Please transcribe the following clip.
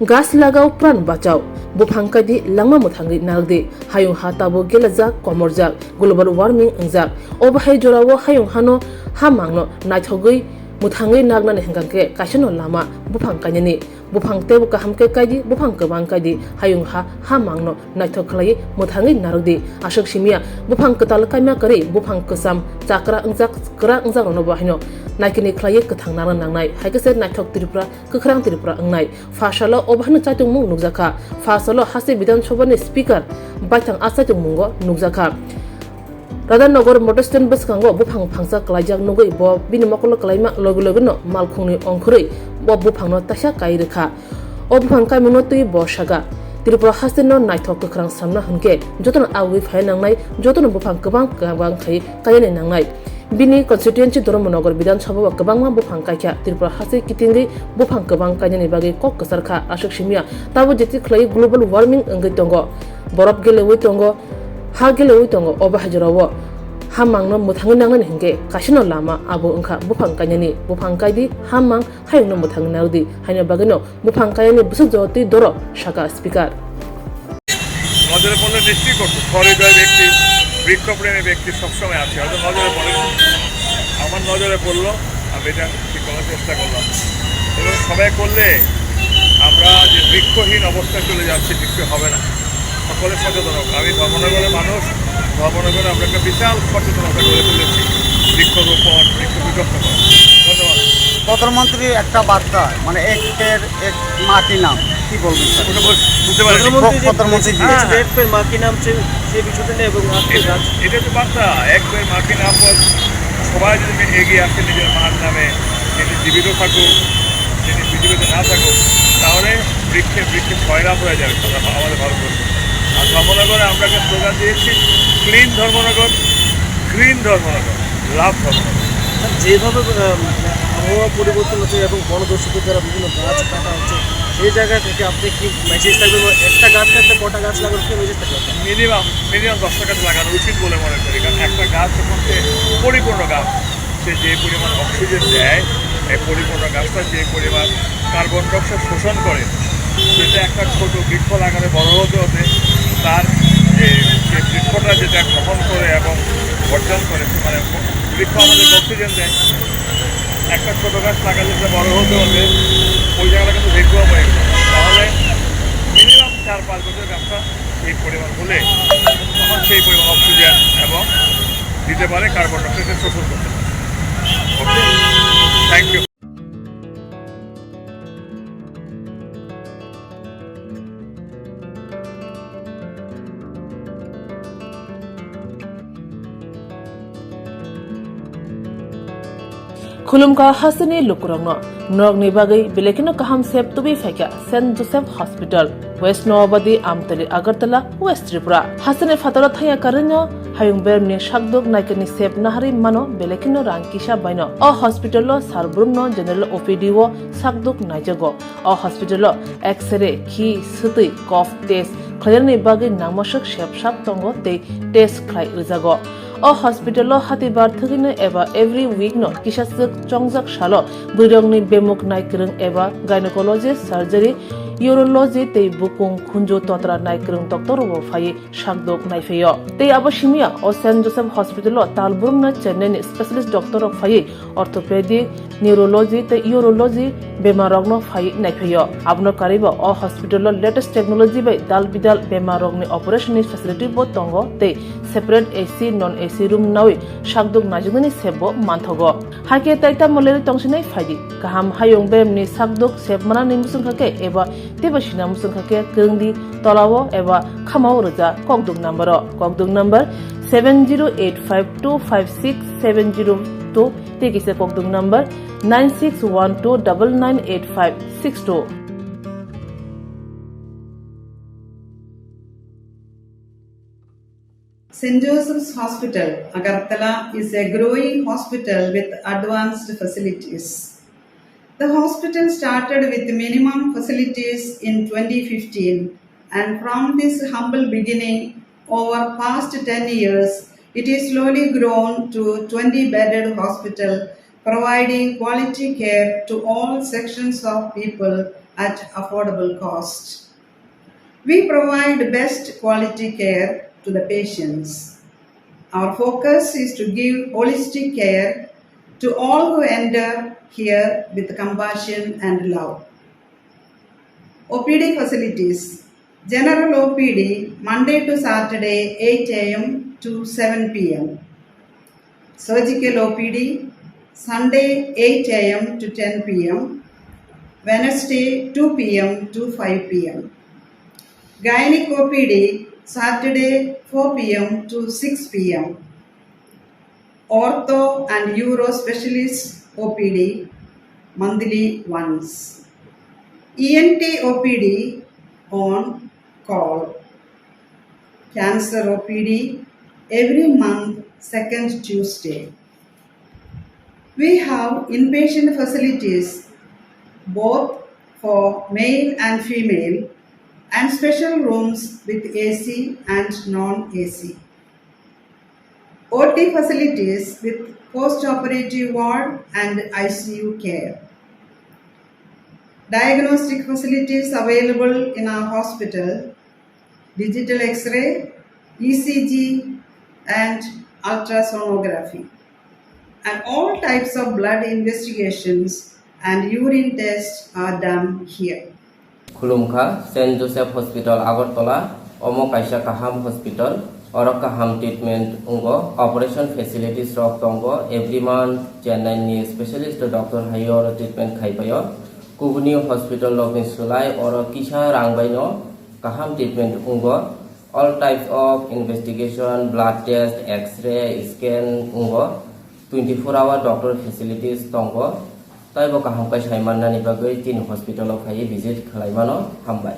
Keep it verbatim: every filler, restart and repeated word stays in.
Gas lagao pran bachao, buphang kaidi langma mwthangwi narwkdi, hayung ha tabuk gelajak, komorjak, global warming wngjak. Obo hai jorao hayung hano ha mangno naithogwi mwthangwi narwknani hwnkhe kaisano lama buphang kainani. Buphang teibo kaham khe kaidi, buphang kwbang kaidi, hayung ha, ha mangno naithok khlaiwi mwthangwi narwkdi. Aswk simiya, buphang kwtal kaima kwrwi, buphang kwcham chakra wngjak, kwrak wngjak rokno bo haino naikini khlaiwi kwthang narwkna nangnai. Hai khe se naithok Tripura, kwkhrang Tripura wngnai. Pha salo obo haino chaitungmung nukjakha. Pha salo haste Bidhan Sabha ni Speaker baithang a chaitungmungo nukjakha. Radhanagar motor stand bwskango buphang phangsa kwlaijak nugwi bo bini mokolo kwlaima logi logino malkhungni ongkhorwi bo buphangno taisa kai rwkha. O buphang kaimungno twi bo saga, Tripura haste no naithok kwkhrang samna hwnkhe jotono agwi phai nangnai, jotono buphang kwbang kwbang khai kainani nangnai. Bini constituency Dharmanagar Bidhan Sabha o kwbangma buphang kaikha. Tripura haste kitingwi buphang kwbang kainani bagwi kok kwcharkha, aswk simiya. Tabo jeti khlaiwi global warming wngwi tongo, borop gelewi tongo, ha gelewi tongo. Obo hai jorao ha mangno mwthangwi nangnani hwnkhe kaisano lama, abo wngkha buphang kainani. Buphang kaidi, ha mang, hayungno mwthangwi narwkdi, haino bagwino buphang kainani bwswk jotwi doro, sakha Speaker. নজরে পড়লে নিশ্চয়ই করবো। সহৃদয় ব্যক্তি, বৃক্ষপ্রেমী ব্যক্তি সবসময় আছে, হয়তো নজরে পড়েনি। আমার নজরে পড়লো, আমি এটা ঠিক করার চেষ্টা করলাম। এবং সবাই করলে আমরা যে বৃক্ষহীন অবস্থায় চলে যাচ্ছি, বৃক্ষ হবে না। সকলে সচেতন হোক। আমি ধর্মনগরের মানুষ, ধর্মনগরে আমরা একটা বিশাল সচেতনতা গড়ে তুলেছি, বৃক্ষরোপণ, বৃক্ষ বিতরণ করা। ধন্যবাদ। প্রধানমন্ত্রীর একটা বার্তা, মানে, এক পেড় এক মা কি নাম, কি বলবেন স্যার? ওটা বল-, বুঝতে পারিনি। প্রধানমন্ত্রী যে প্রধানমন্ত্রী জি। বলেছেন, "এক পেড় মা কি নাম", সে, সে বিষয়টা নিয়ে এবং আজকে এটা, গাছ এটা যে বার্তা, "এক পেড় মা কি নাম" বল, সবাই যদি এগিয়ে আসে নিজের মার নামে, যদি জীবিত থাকুক, যদি পৃথিবীতে না থাকুক, তাহলে বৃক্ষে বৃক্ষে সয়লাব হয়ে যাবে সারা ভা-, আমাদের ভারতবর্ষ। আর ধর্মনগরে আমরা একটা স্লোগান দিয়েছি, "ক্লিন ধর্মনগর, গ্রিন ধর্মনগর, লাভ ধর্মনগর।" স্যার, যেভাবে, আহ, মানে, আবহাওয়া পরিবর্তন হচ্ছে এবং বন দস্যুদের দ্বারা বিভিন্ন গাছ কাটা হচ্ছে, সেই জায়গা থেকে আপনি কি মেসেজ থাকবে বা একটা গাছ কাটলে কটা গাছ লাগানোর কি মেসেজ থাকবে আপনার? মিনিমাম, মিনিমাম দশটা গাছ লাগানো উচিত বলে মনে করি, কারণ একটা গাছ যখন সে পরিপূর্ণ গাছ, সে যে পরিমাণ অক্সিজেন দেয়, এই পরিপূর্ণ গাছটা যে পরিমাণ কার্বন ডাইঅক্সাইড শোষণ করে, সেটা একটা ছোট বৃক্ষ লাগালে বড় হতে হতে তার যে, যে বৃক্ষটা যেটা গ্রহণ করে এবং বর্জন করে, মানে, বৃক্ষ আমাদের অক্সিজেন দেয়, একটা ছোট গাছ লাগালে সেটা বড় হতে হতে ওই জায়গাটা কিন্তু ভেকুয়াম হয়ে গেল। তাহলে মিনিমাম চার পাঁচ বছর গাছটা সেই পরিমাণ হলে তখন সেই পরিমাণ অক্সিজেন এবং দিতে পারে, কার্বন ডাইঅক্সাইড শোষণ করতে পারে। Okay, thank you. Khulumkha hasteni lukurokno, norokni bagwi belai kheno kaham sep tubui phaikha Saint Joseph Hospital, West Noabadi, Amtali, Agartala, West Tripura. Hasteni phataro thangya karwino hayung beremni sakduk naikani sep naharwi mano belai kheno rang kisa baino. O hospital o sal brumno general O P D o sakduk naijago. O hospital o X-ray, khi, swtwi, cough test khlainani bagwi nangmaswk sep sap tongo tei test khlai rwjago. O hospital o hatibar thwgwino eba every week no kisaswk chongjak salo bwrwirokni bemuk naikwrwng eba gynecologist, surgery, urology tei bukung khunju totra naikwrwng doctor rokbo phaiwi sakduk naiphaio. Tei abo simiya o Saint Joseph Hospital o tal brumna Chennai ni specialist doctor rok phaiwi orthopedic, neurology tei urology bemar rokno phaiwi naiphaio. Abono karwibo o hospital o latest technology bai dal bidal bemar rokni operation ni facility bo tongo tei separate A C, non A C room nawi sakduk naijaknani sep bo manthogo. Hakhe tai tamo lerwi tongsinai phaidi. Kaham hayung beremni sakduk sep manani muchungkha khe eba teibo sina muchungkha khe kwrwngdi tolao eba khamao rwja kokduk number o. Kokduk number seven zero eight five two five six seven zero two tei kisa kokduk number nine six one two double nine eight five six two. Saint Joseph's Hospital, Agartala is a growing hospital with advanced facilities. The hospital started with minimum facilities in twenty fifteen, and from this humble beginning, over past ten years, it is slowly grown to twenty bedded hospital, providing quality care to all sections of people at affordable cost. We provide best quality care to the patients. Our focus is to give holistic care to all who enter here with compassion and love. O P D facilities. General O P D Monday to Saturday eight a m to seven p m. Surgical O P D Sunday eight a m to ten p m. Wednesday two p m to five p m. Gynec O P D Saturday four p m to six p m. Ortho and Uro Specialist O P D monthly once. E N T O P D on call. Cancer O P D every month, second Tuesday. We have inpatient facilities both for male and female and special rooms with A C and non-A C. O T facilities with post-operative ward and I C U care. Diagnostic facilities available in our hospital: digital X-ray, E C G, and ultrasonography. And all types of blood investigations and urine tests are done here. Khulumkha, Saint Joseph Hospital Agartala, omo kaisa kaham hospital, oro kaham treatment wngo, operation facilities rok tongo, every month Chennai ni specialist doctor hai oro treatment khai paio. Kubuni hospital rok ni slai oro kisa rang bai no kaham treatment wngo. All types of investigation, blood test, X-ray, scan wngo. Twenty four hour doctor facilities tongo. Taibo kaham khe sai mannani bagwi chini hospital o phaiwi visit khlai mano. Hambai.